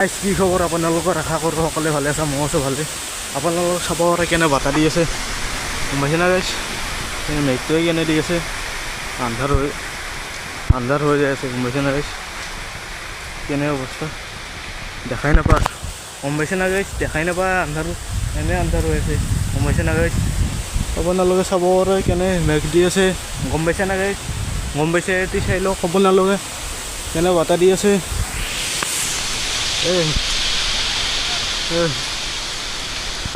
কি খবৰ আপোনালোকৰ? আশা কৰোঁ সকলোৱে ভালে আছে। ময়ো আছোঁ ভালে। আপোনালোক চাব পাৰে কেনে বতাহ দি আছে, গম পাইছে না গাইছ? মেঘটোৱে কেনে দি আছে, আন্ধাৰ হৈ যাই আছে, গম পাইছে না গাইছ? কেনে অৱস্থা দেখাই নাপা, গম পাইছে না গাইছ? দেখাই নাপা, আন্ধাৰ, এনে আন্ধাৰ হৈ আছে, গম পাইছে না গাইছ? আপোনালোকে চাব পাৰে কেনে মেঘ দি আছে, গম পাইছে না গাইছ? গম পাইছে এটি চাই লওক। ক'ব নালাগে, কেনে বতাহ দি আছে। এই এই,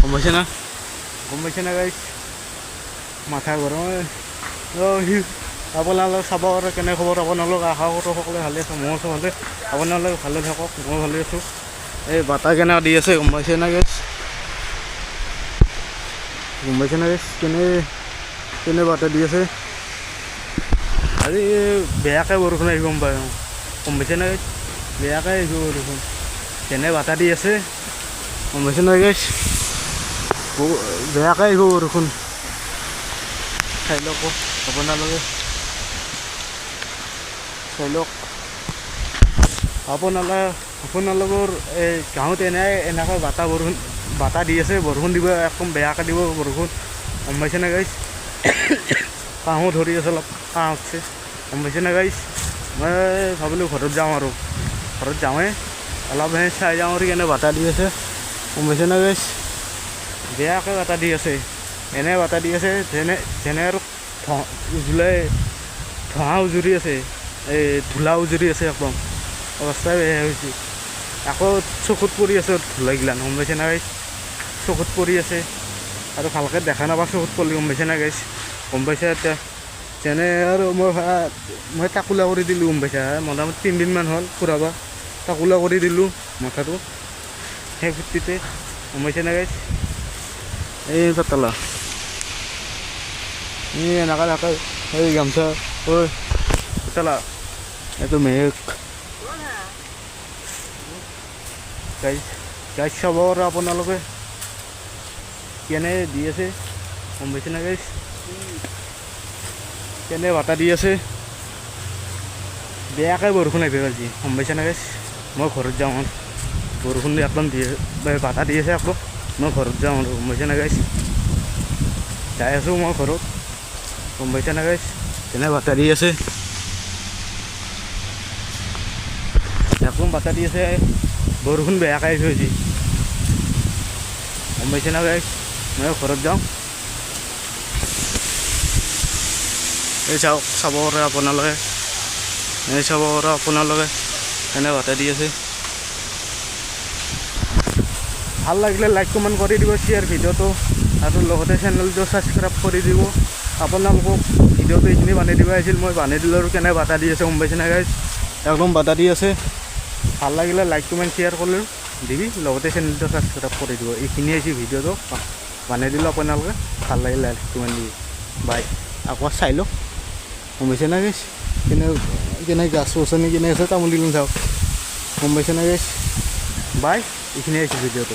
গম পাইছে না? গম পাইছে না গাইছ? মাথা গৰম। অঁ, সি আপোনালোক চাব পাৰে। কেনে খবৰ আপোনালোক? আশা কৰোঁ সকলোৱে ভালে আছে। ময়ো আছোঁ ভালে। আপোনালোক ভালে থাকক, ময়ো ভালে আছোঁ। এই বতাহ কেনে দি আছে, গম পাইছে না গাইছ? গম পাইছে না গাইছ? কেনে কেনে বতাহ দি আছে। আজি বেয়াকৈ বৰষুণ আহিব, গম পাই। গম পাইছে না গাইছ? বেয়াকৈ আহিব বৰষুণ। কেনে বতাহ দি আছে, গম পাইছে না গাইছ? বেয়াকৈ আহিব বৰষুণ। চাই লওক আপোনালোকে, চাই লওক। আপোনালোকৰ এই গাঁৱত এনে এনেকৈ বতাহ বৰষুণ বতাহ দি আছে, বৰষুণ দিব, একদম বেয়াকৈ দিব বৰষুণ, গম পাইছে না গাইছ? কাহো ধৰি আছে, অলপ কাহ উঠছে, গম পাইছে না গাইছ? মই ভাবিলোঁ ঘৰত যাওঁ আৰু ঘৰত যাওঁৱে, অলপ সেই চাই যাওঁ আৰু কেনে বতাহ দি আছে, গম পাইছে না গাইছ? বেয়াকৈ বতাহ দি আছে। এনে বতাহ দি আছে যেনে যেনে আৰু উজুলাই ধোঁৱা উজুৰি আছে, এই ধূলা উজুৰি আছে, একদম অৱস্থাই বেয়া হৈছে। আকৌ চকুত পৰি আছে ধূলাগিলা, গম পাইছে না গাইছ? চকুত পৰি আছে আৰু ভালকৈ দেখা নাপা চকুত পৰলি, গম পাইছে না গাইছ? গম পাইছে এতিয়া যেনে আৰু মই টাকুলা কৰি দিলোঁ, গম পাইছা? মোটামুটি 3 দিনমান হ'ল ফুৰাবা, টাকুলা কৰি দিলোঁ মাথাটো সেই ফূৰ্তিতে, গম পাইছে না গাইছ? এই পাতলা এই এনেকা থাকে এই গামছা। ঐ পাতলা, এইটো মেঘ। গাইছ, গাইছ, চাব আৰু আপোনালোকে কেনে দি আছে, গম পাইছে না গাইছ? কেনে বতাহ দি আছে। বেয়াকৈ বৰষুণ আহিব আজি, গম পাইছে না গাইছ? মই ঘৰত যাওঁ আৰু। বৰষুণ একদম দি বতাহ দি আছে একদম। মই ঘৰত যাওঁ আৰু, গম পাইছে না গাইছ? যাই আছোঁ মই ঘৰত, গম পাইছে না গাইছ? কেনে বতাহ দি আছে, একদম বতাহ দি আছে। বৰষুণ বেয়াকৈ আহিছে আজি, গম পাইছে না গাইছ? মই ঘৰত যাওঁ। এই চাওক, চাব পাৰে আপোনালোকে। এই চাব পাৰে আপোনালোকে কেনে বতাহ দি আছে। ভাল লাগিলে লাইক, কমেণ্ট কৰি দিব, শ্বেয়াৰ ভিডিঅ'টো আৰু লগতে চেনেলটো ছাবস্ক্ৰাইব কৰি দিব। আপোনালোকক ভিডিঅ'টো এইখিনি বান্ধি দিব আহিছিল, মই বান্ধি দিলোঁ। আৰু কেনে বতাহ দি আছে, গম পাইছে না গাইজ? একদম বতাহ দি আছে। ভাল লাগিলে লাইক, কমেণ্ট, শ্বেয়াৰ কৰিলেও দিবি, লগতে চেনেলটো ছাবস্ক্ৰাইব কৰি দিব। এইখিনি আহিছে, ভিডিঅ'টো বান্ধি দিলোঁ। আপোনালোকে ভাল লাগিলে লাইক, কমেণ্ট দিব। বাই। আকৌ চাই লওক, গম পাইছে না গাইজ? কেনে কেনে গাছ গছনি কেনে আছে, তামোল দিলোঁ, চাওক, গম পাইছে না গাইজ? বাই, এইখিনি আহিছে ভিডিঅ'টো।